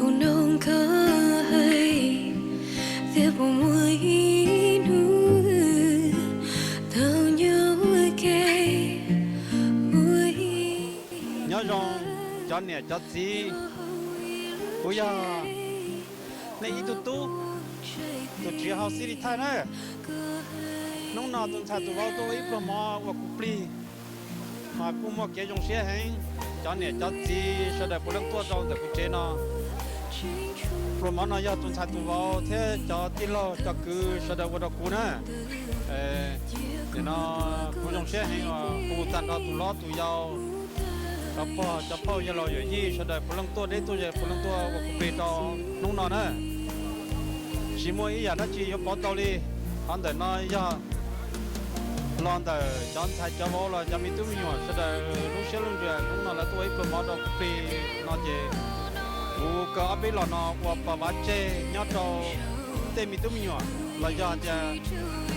Kuv nug koj hais tias puas muaj ib hnub tau nyob ua ke ua ib. Nyob zoo cov niam cov txiv, kuv yog nej ib tug tub, tus tswv Hauv Xib Lis Thaij na. Hnub no tus ntxhais tus vauv tuaj ua ib pluag mov ua kuv plig, mas kuj muaj kev zoo siab heev. Cov niam cov txiv sawv daws puav leej tuaj rau ntawm kuv tsev no, pluag mov no yog tus ntxhais tus vauv thiab cov tij laug cov kwv sawv daws ua rau kuv na. Nim no kuv zoo siab heev uas kuv tag nrho tus hlob tus yau, cov pog cov phauj yawg laus yawm yij sawv daws puav leej tuaj deb tuaj ze puav leej tuaj ua kuv plig rau hnub no na. Tsis muaj ib yam dab tsi yuav pauv tau li. Qhov ntawm no yog los ntawm cov ntxhais cov vauv los cov me tub me nyuam sawv daws lub siab lub ntsws hnub no lawv tuaj ua ib pluag mov rau kuv plig no ces kuv kaw ob peb los no ua pov vav tseg nyob rau tej me tub me nyuam los yog tias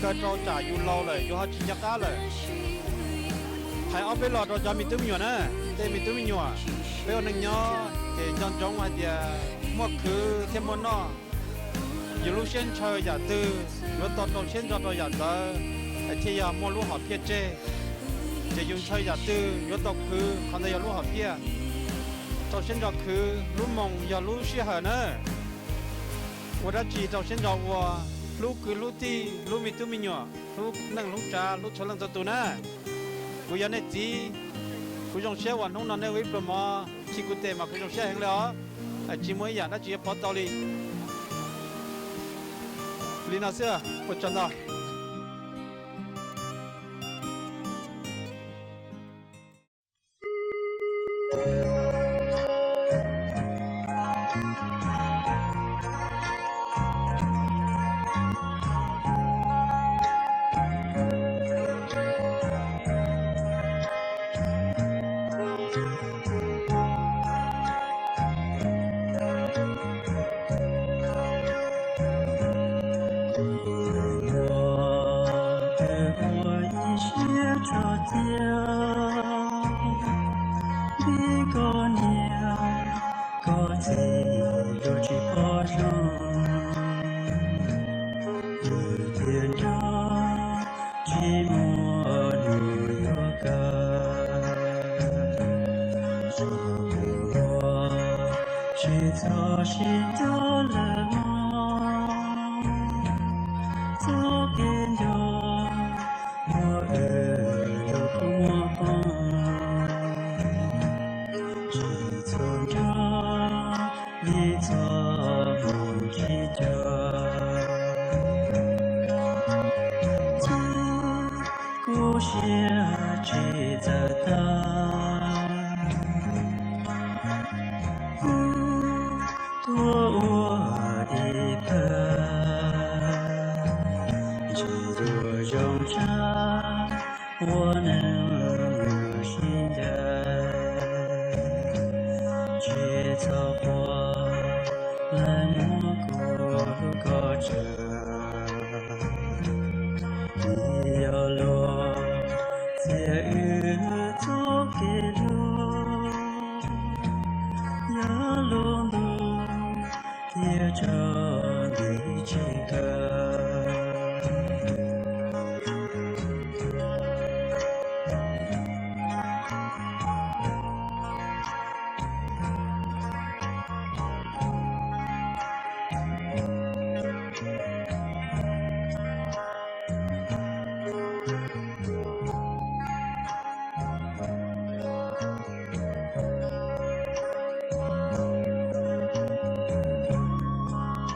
kaw rau tsam yus laus lawm yus ho tsis nco qab lawm. Hais ob peb los rau cov me tub me nyuam na, tej me tub me nyuam, peb ua neej nyob ces nco ntsoov hais tias muaj khwv thiaj muaj noj. Yus lub siab ntshaw yam twg yuav tau rau siab ntso rau yam ntawd thiaj yog muaj lub hom phiaj tseg. Ces yus ntshaw yam twg yuav tau khwv, qhov ntawd yog lub hom phiaj. Rau siab ntso khwv, lub moo yog lub sij hawm na. Ua dab tsi rau siab ntso ua, hlub kwv hlub tij, hlub me tub me nyuam, hlub neej hlub tsav, hlub txhua leej txhua tus na. Kuv yog nej txiv, kuv zoo siab uas hnub no nej ua ib pluag mov khi kuv tes mas kuv zoo siab heev li os. Tsis muaj ib yam dab tsi yuav pov tau li. Li no xwb, ua tsaug ntau. Ua ib siab tso cia, vim koj niam koj txiv yuav tsis pom zoo, vim tias nco tsis muaj nus yuav kaw. Tsis txhob sib nco lawm mog, txoj kev nco muaj wb los kuj muaj poob. Tsis txhob nco vim txoj hmoo tsis co, kuv siab tsis txawj tag. Tuaj ua ib pawg, ntsis tus zoo tshaj, ua neej mus sib ncaim. Tsis txhob quaj, lawv muab kuv hlub koj tsawg. Vim yog luag txiav wb txoj kev hlub, yog lub ntuj thiaj tso ntiv tsis kawg.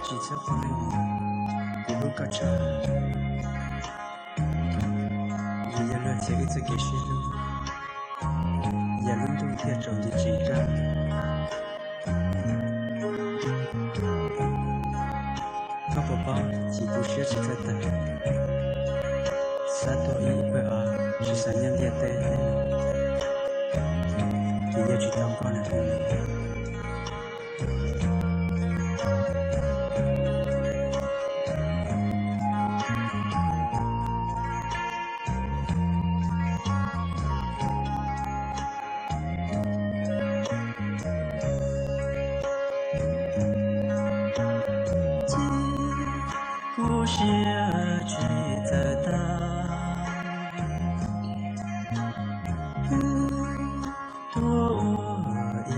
Tsis txhob quaj, kuv hlub koj tshaj, vim yog luag txiav wb txoj kev sib hlub, yog lub ntuj thiaj tsaus nti tsis kawg. Koj puas paub, chim tu siab tsis txawj tag, xav tuag ib pawg os, tsis xav nyob ntiaj teb no, ces yog tsis tau koj no. Lub siab tsis txawj tag, wb tuaj ua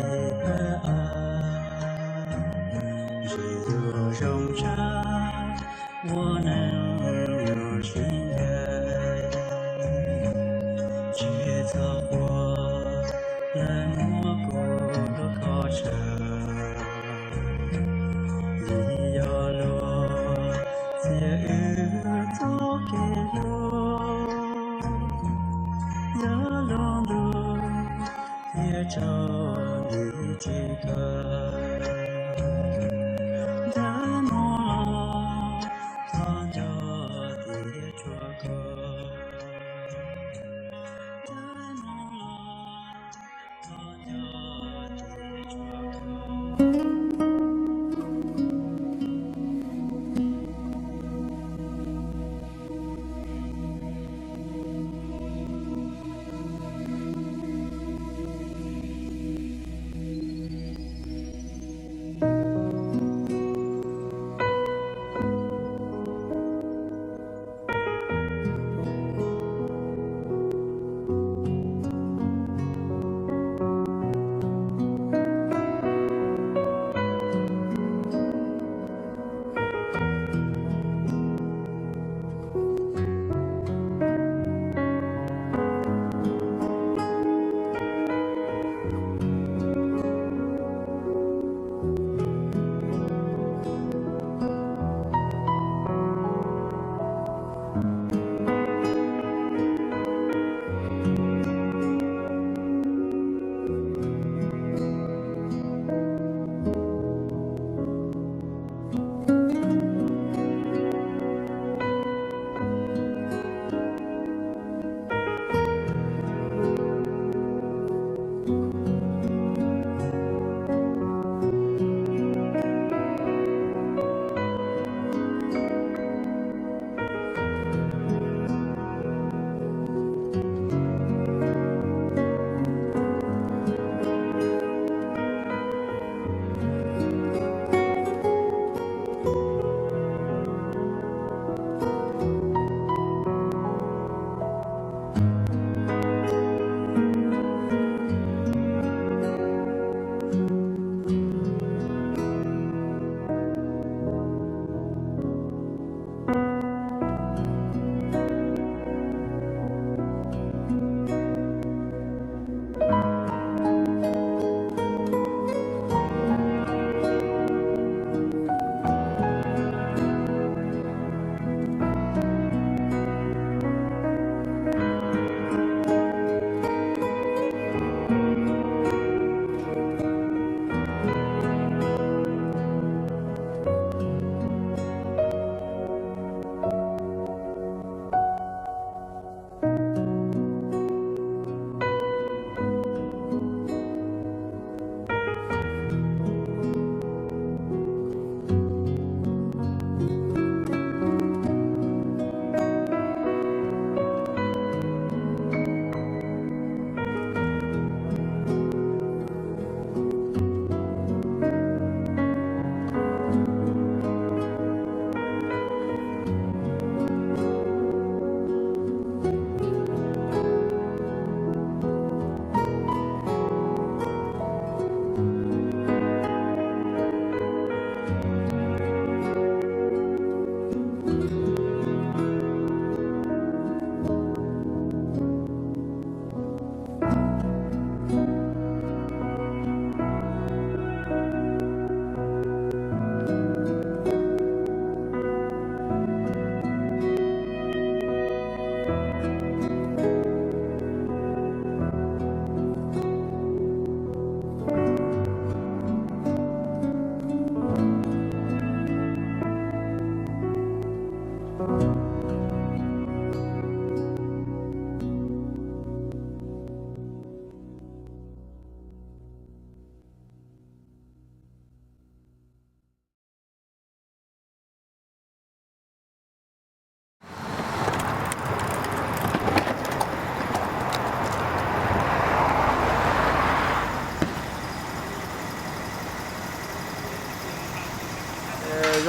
ib pawg av, ntsis yuav zoo tshaj ua neej yuav sib ncaim. Tsis txhob ua lawv muab kuv hlub kho tsawv, vim yog luag txiav wb txoj kev hlub, yog luag ntuj thiaj tso ntiv tsis kawg. Ncaim mus los thov nco tias tsuas kawg, ncaim mus los thov nco tias tsuas kawg.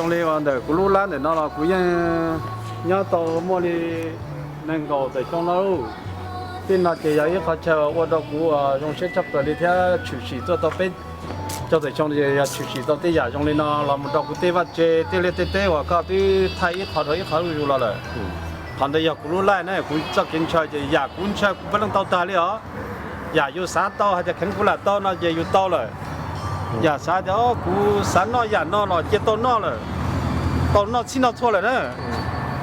Zoo li uas ntawm kuv lub lab ntawm no los kuv yeej nyob tau muaj li nees nkaum tawm xyoo no. Tej no ces yog ib qho chaw ua rau kuv uas zoo siab tshaj plaws li thiab tshwm sim tuaj tau peb caug tawm xyoo ces yog tshwm sim tau tej yam zoo li no los mus rau kuv tej vaj tse tej liaj tej teb uas koj twb thaij ib qho rau ib qho zuj zus los lawm. Qhov ntawd yog kuv lub laij na, kuv txoj kev ntshaw ces yam kuv ntshaw kuv puav leej tau tag li os. Yam yus xav tau hais tias kheev kuv lam tau no ces yus tau lawm. Yam xav tias kuv xav noj yam no los cia tau noj lawm, tau noj txhij noj txhua lawm na.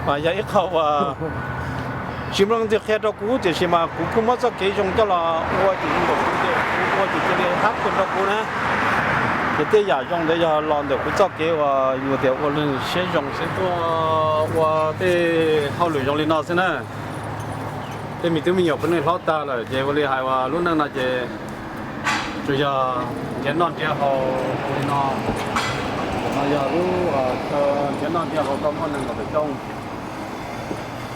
Mas yog ib qho uas tsis muaj leej twg qhia rau kuv tiam sis mas kuv kuj muab txoj kev zoo coj los ua ces kuv ua ces cia li hab pes rau kuv na. Ces tej yam zoo ntawd yog los ntawm kuv txoj kev uas yus tias ua lwj siab zoo xwb tuaj ua tej hauj lwm zoo li no xwb na. Tej me tub me nyuam puav leej hlob tag lawm ces ua li hais uas lub neej no ces tsuas yog nrhiav noj nrhiav haus li no. No yog lub nrhiav noj nrhiav haus tau muaj nees nkaum tawm xyoo.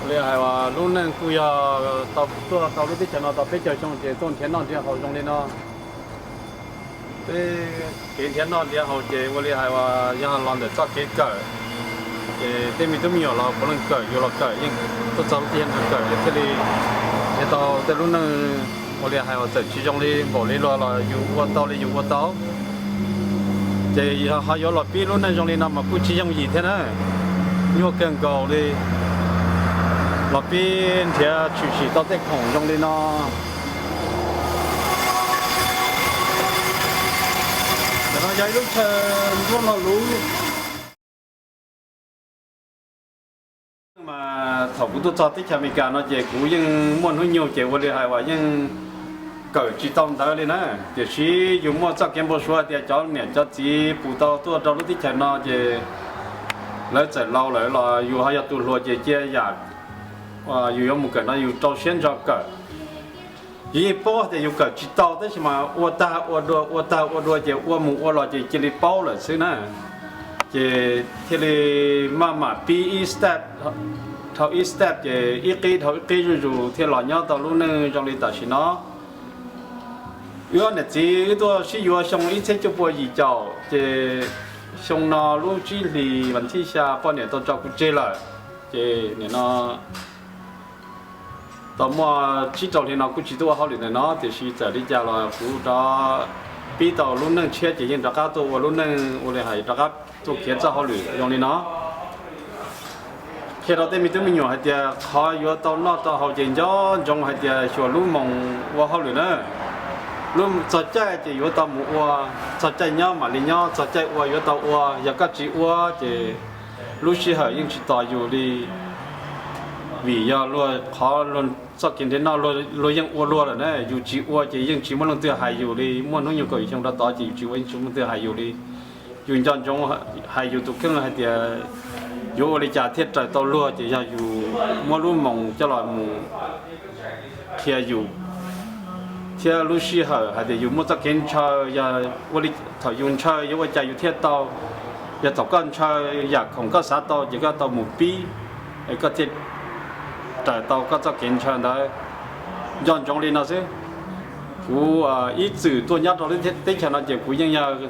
Ua li hais uas lub neej kuj yog tau tuaj tau lub teb chaws no tau peb caug xyoo ces tuaj nrhiav noj nrhiav haus zoo li no. Peb kev nrhiav noj nrhiav haus ces ua li hais uas yog los ntawm txoj kev kawm. Ces tej me tub me nyuam los puav leej kawm, yus los kawm, yeej tuaj txog lub teb chaws kawm ces thiaj li nrhiav tau tej lub neej ua li hais uas txawm tsis zoo li npaum li luag los yus ua tau li yus ua tau. Ces ho yuav los pib lub neej zoo li no mas kuj tsis yooj yim thiab na. Nyuaj kawg nkaus li los pib nrhiav tshwm sim tau tej khoom zoo li no. Ntawm no yog ib lub chaw nruab no luv. Mas thaum kuv tuaj txog teb chaws Amelikas no ces kuv yeej muaj hnub nyoog ces ua li hais uas yeej kawm tsis tau ntawv li na. Tiam sis yus muaj txoj kev npau suav hais tias cov niam cov txiv pus tau tuaj rau lub teb chaws no ces lawv txawm laus lawm los yus ho yog tus hluas ces cia yam yus yuav mus kawm no yus rau siab ntso kawm. Yus yeej paub tias yus kawm tsis tau tab sis mas ua tag ua dua ua tag ua dua ces ua mus ua los ces cia li paub lawm xwb na. Ces thiaj li maj mam pib ib step dhau ib step ces ib qib dhau ib qib zuj zus thiaj los nyob tau lub neej zoo li tam sim no. Wb ob niam txiv wb tuaj sib yuav xyoo ib txhiab cuaj pua yim caum ces xyoo no lub tsib hlis vas thib xya poj niam tau tso kuv tseg lawm. Ces nim no tau muaj tsib rau hli no kuj tsis tuaj ua hauj lwm ntawm no tiam sis txawm li cas los kuv rov pib tau lub neej tshiab ces yeej rov qab tuaj ua lub neej ua li hais rov qab tuaj khiav txoj hauj lwm zoo li no. Qhia rau tej me tub me nyuam hais tias qhov yuav tau noj tau haus ces nco ntsoov hais tias xyuas lub moos ua hauj lwm na. Lub txog caij ces yuav tau mus ua, txog caij nyob mam li nyob, txog caij ua yuav tau ua, yog koj tsis ua ces lub sij hawm yeej tsis tos yus li. Vim yog luag qhov txoj kev nrhiav noj luag yeej ua luag lawm na, yus tsis ua ces yeej tsis muaj leej twg hais yus li. Muaj hnub nyoog kaum xyoo rau tod ces yus tsis ua yeej tsis muaj leej twg hais yus li. Yus nco ntsoov hais yus tus kheej hais tias yuav ua li cas thiaj raws tau luag ces yog yus muab lub moos coj los mus qhia yus thiab lub sij hawm hais tias yus muaj txoj kev ntshaw, yog ua li thaum yus ntshaw yuav ua cas yus thiaj tau. Yog thaum koj ntshaw yam khoom koj xav tau ces koj tau mus pib es koj thiaj raws tau koj txoj kev ntshaw ntawd. Nco ntsoov li no xwb. Kuv ib txwm tuaj nyob rau lub teb chaws no ces kuv yeej yog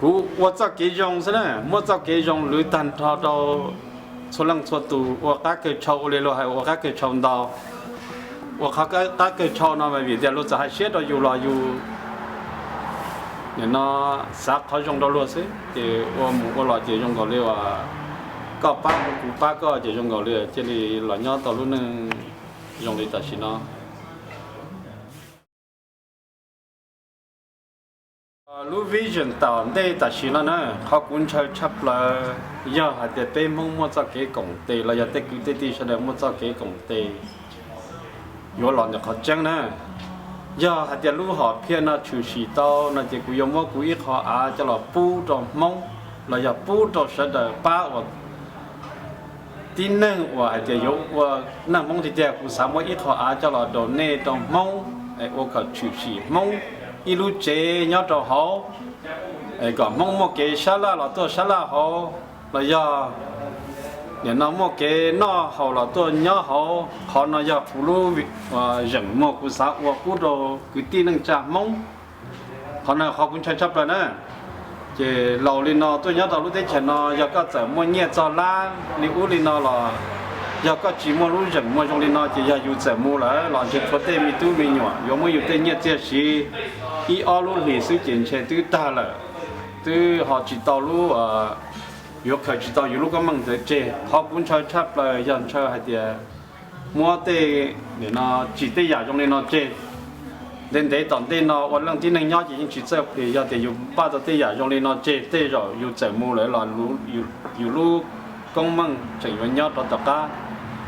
kuv ua txoj kev zoo xwb na, muab txoj kev zoo lwv tag nrho rau txhua leej txhua tus ua qab kawg tshau, ua li luag hais ua qab kawg tshau ntau. Ua qhov qab kawg tshau no mas vim tias luag txawm hais siab rau yus los yus nim no xav qhov zoo rau luag xwb ces ua mus ua los ces zoo nkaus li uas koj pab kuv, kuv pab koj ces zoo nkaus li cia li los nyob tau lub neej zoo li tam sim no. Lub vision tom ntej tam sim no na, qhov kuv ntshaw tshaj plaws yog hais tias peb Hmoob muaj txoj kev koom tes los yog tej kwv tej tij sawv daws muaj txoj kev koom tes yuav los ntawm qhov tseeb na. Yog hais tias lub hom phiaj no tshwm sim tau no ces kuv yuav muab kuv ib qho av coj los pub rau Hmoob los yog pub rau sawv daws pab uas tib neeg uas hais tias yuav ua neej Hmoob tiag tiag, kuv xav muab ib qho av coj los donate rau Hmoob es ua kom tshwm sim Hmoob ib lub tsev nyob rau hauv, kom Hmoob muaj kev sab laj los tuaj sab laj hauv, los yog nim no muaj kev noj haus los tuaj nyob hauv. Qhov no yog kuv lub zeem muag kuv xav ua pub rau kwv tij neej tsa Hmoob. Qhov no qhov kuv ntshaw tshaj plaws na. Ces laus li no tuaj nyob rau lub teb chaws no, yog koj txawm muaj nyiaj txog lab li ub li no los, yog koj tsis muaj lub zeem muaj zoo li no ces yog yus txawm mus lawm los ntshe tshuav tej me tub me nyuam yuav muab yus tej nyiaj txiag siv ib ob lub hlis xwb ces ntshe twb tag lawm, twb ho tsis tau lub, yuav khaws tsis tau yus lub koob meej ntawd tseg. Qhov kuv ntshaw tshaj plaws yog ntshaw hais tias muab tej, nim no tsim tej yam zoo li no tseg. Ntev ntev tom ntej no ua leej tib neeg nyob ces yeej tsis txawj phem, yog tias yus npaj tau tej yam zoo li no tseg tej zaum yus txawm mus lawm los yus lub koob meej tseem yuav nyob rau tom qab.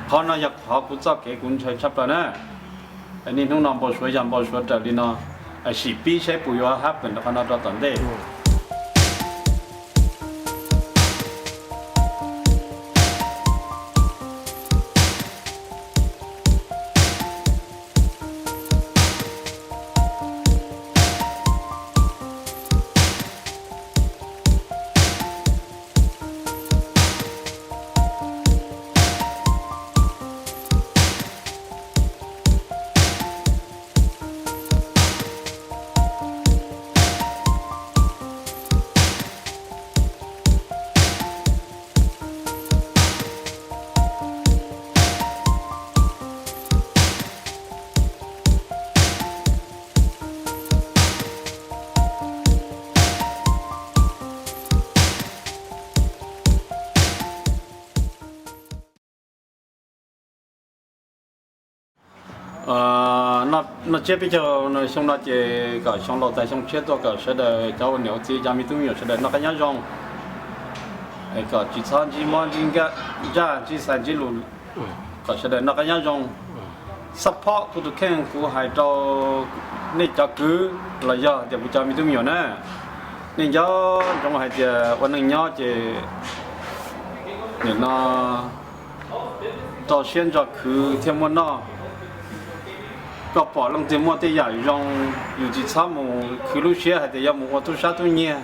Qhov no yog qhov kuv txoj kev kuv ntshaw tshaj plaws na. Niaj hnub no npau suav yog npau suav raws li no, sim pib saib puas yuav happen qhov no rau tom ntej. Noj tsiab peb caug xyoo no ces kom xyoo laus tag xyoo tshiab tuaj kom sawv daws cov ua niam ua txiv cov me tub me nyuam sawv daws noj qab nyob zoo, kom tsis txhob ntsib mob ntsib ntsaj ntsib xais ntsib lus, kom sawv daws noj qab nyob zoo. Support kuv tus kheej kuv hais rau nej cov kwv los yog tias kuv cov me tub me nyuam na, nej nco ntsoov hais tias ua neej nyob ces nim no rau siab ntso khwv thiaj muaj noj. Koj pom leej twg muaj tej yam zoo, yus tsis txhob mus khwv lub siab hais tias yuav mus ua tub sab tub nyiag.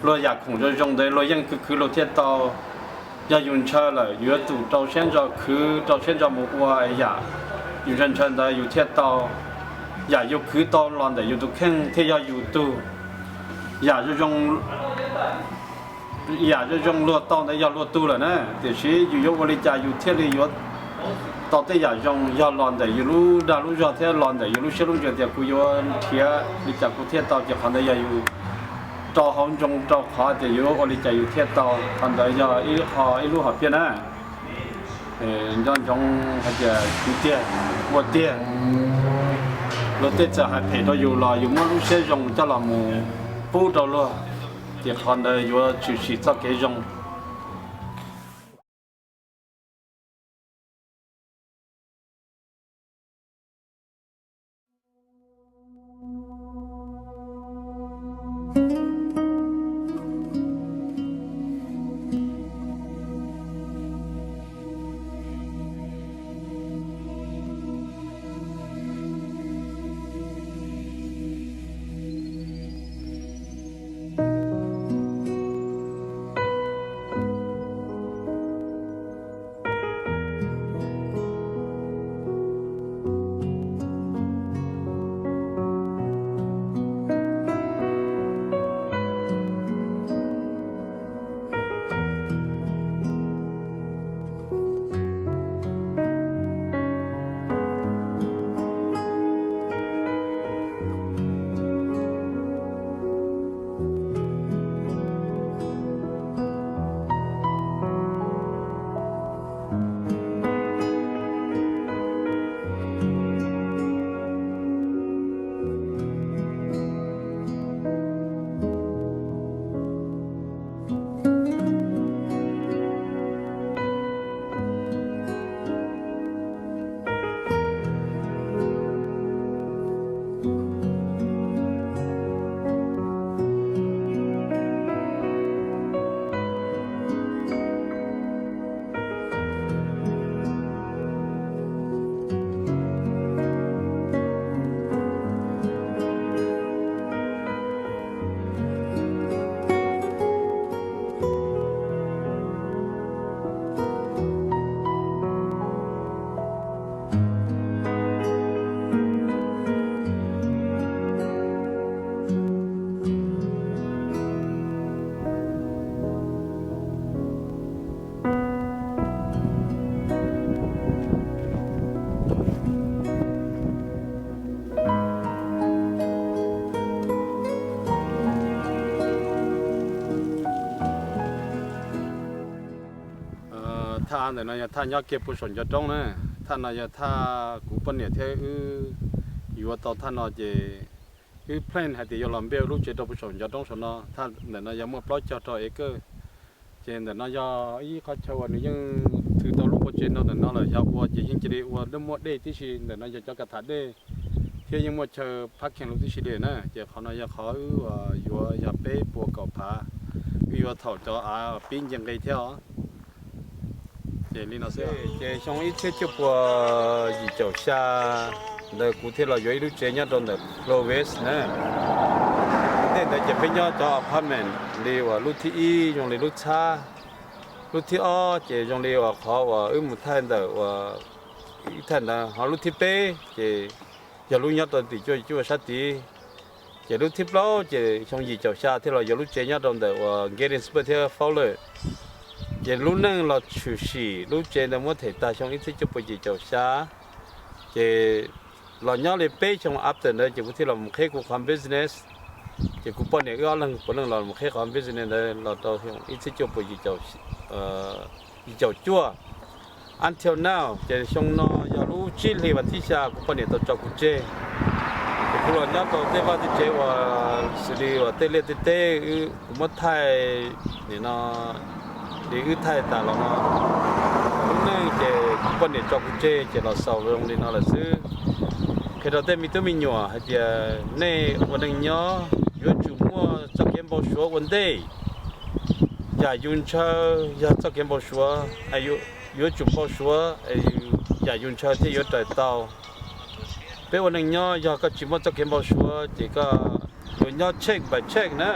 Luag yam khoom zoo zoo ntawd luag yeej khwv khwv luag thiaj tau. Yog yus ntshaw lawm yus yuav tsum rau siab ntso khwv rau siab ntso mus ua yam yus ntshaw ntshaw ntawd yus thiaj tau. Yam yus khwv tau los ntawm yus tus kheej thiaj yog yus tug. Yam zoo zoo yam zoo zoo luag tau ntawd yog luag tug lawm na, tiam sis yus yuav ua li cas yus thiaj li yuav tau tej yam zoo, yog los ntawm yus lub dag lub zog thiab los ntawm yus lub siab lub ntsws tias kuv yuav nrhiav li cas kuv thiaj tau, ces qhov ntawd yog yus rau hauv ntsoov rau qhov tias yuav ua li cas yus thiaj tau. Qhov ntawd yog ib qho ib lub hom phiaj na. Nco ntsoov hais tias kwv tiag, ua tiag, luag tej txawm hais phem rau yus los yus muab lub siab zoo coj los mus pub rau luag, ces qhov ntawd yuav tshwm sim txoj kev zoo. Thaj av ntawm no yog thaj nyob kiag puag saum ncov roob na. Thaj no yog thaj kuv poj niam thiab wb yuav tau thaj no ces wb plan hais tias yuav los build lub tsev rau puag saum ncov roob saum no. Thaj ntawm no yog muaj plaub caug rau acre. Ces ntawm no yog ib qhov chaw uas nws yeej thwm tau lub qub tsev rau ntawm no lawm, yog ua ces yeej cia li ua dej, muaj dej tib si. Ntawm no yog cov ka tham dej thiab yeej muaj chaw parking lub tib si li na. Ces qhov no yog qhov wb yuav yog peb puas kaum phav, wb yuav thaum cov av pib nce nqe thiab os. Ces li no xwb, ces xyoo ib txhiab cuaj puas yim caum xya ntawd kuv thiaj los yuav ib lub tsev nyob rau ntawm Clovis na. Tej ntawd ces peb nyob cov apartment li uas lub thib ib zoo li lub txhab, lub thib ob ces zoo li uas qhov uas wb mus thaij ntawm uas ib thaij ntawd, ho lub thib peb ces yog lub nyob rau tim cuaj cuaj sab tid. Ces lub thib plaub ces xyoo yim caum xya thiaj los yuav lub tsev nyob rau ntawm uas Gettysburg thiab Fowler. Ces lub neej los tshwm sim lub tsev ntawd muab them tag xyoo ib txhiab cuaj puas yim caum xya. Ces los nyob li peb xyoo after ntawd ces kuv thiaj los mus qheb kuv qhov business. Ces kuv poj niam wb ob leeg puav leej los mus qheb qhov business ntawd los rau xyoo ib txhiab cuaj puas yim caum cuaj. Until now ces xyoo no yog lub tsib hli vas thib xya kuv poj niam tau tso kuv tseg. Ces kuv los nyob rau tej vaj tej tsev uas xws li uas tej liaj tej teb kuv muab thaij, nim no li wb thaij tas los no, lub neej ces kuv poj niam tso kuv tseg ces los xaus zoo li no lawm xwb. Qhia rau tej me tub me nyuam hais tias nej ua neej nyob yuav tsum muaj txoj kev npau suav ua ntej. Yam yus ntshaw yog txoj kev npau suav, yuav tsum npau suav yam yus ntshaw thiaj yuav raws tau. Peb ua neej nyob yog koj tsis muaj txoj kev npau suav ces koj yuav nyob check by check na,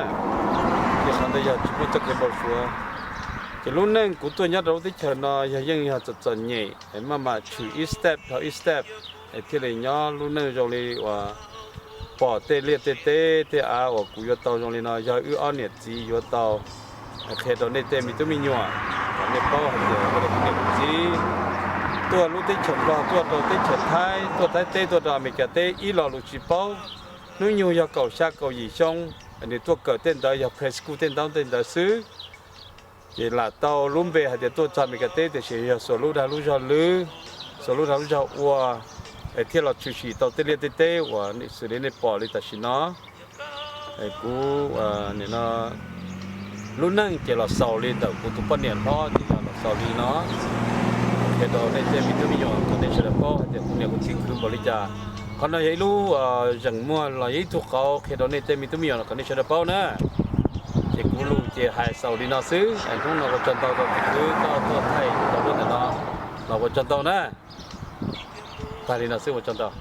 ces qhov ntawd yog tsis muaj txoj kev npau suav. Ces lub neej kuv tuaj nyob rau lub teb chaws no yog yeej yog txom txom nyem, maj mam tshwm ib step dhau ib step, thiaj li nyob lub neej zoo li uas pom tej liaj tej teb tej av uas kuv yuav tau zoo li no yog wb ob niam txiv yuav tau. Qhia rau nej tej me tub me nyuam kom nej paub hais tias kuv niam kuv txiv tuaj lub teb chaws Nplog, tuaj rau teb chaws Thaib, tuaj Thaib teb, tuaj rau Amelikas teb ib lo lus tsis paub. Hnub nyoog yog kaum xya kaum yim xyoo, nws tuaj kawm tej ntawd yog preschool tej ntawd tej ntawd xwb. Ces lam tau lub npe hais tias tuaj txog Amelikas teb tiam sis yog xuas lub dag lub zog lwb, xuas lub dag lub zog ua, es thiaj los tshwm sim tau tej liaj tej teb uas xws li nej pom li tam sim no. Kuv lub neej ces los xaus li ntawm kuv tus poj niam hlob ces yog los xaus li no. Qhia rau nej tej me tub me nyuam kom nej sawv daws paub hais tias kuv niam kuv txiv khwv npaum li cas. Qhov no yog ib lub zeem muag los yog ib tug qauv qhia rau nej tej me tub me nyuam kom nej sawv daws paub na. Ces kuv lus ces hais xaus li no xwb, hnub no ua tsaug ntau rau tus kwv koj tuaj thaij rau lub ntawm no los ua tsaug ntau na. Tag li no xwb, ua tsaug ntau.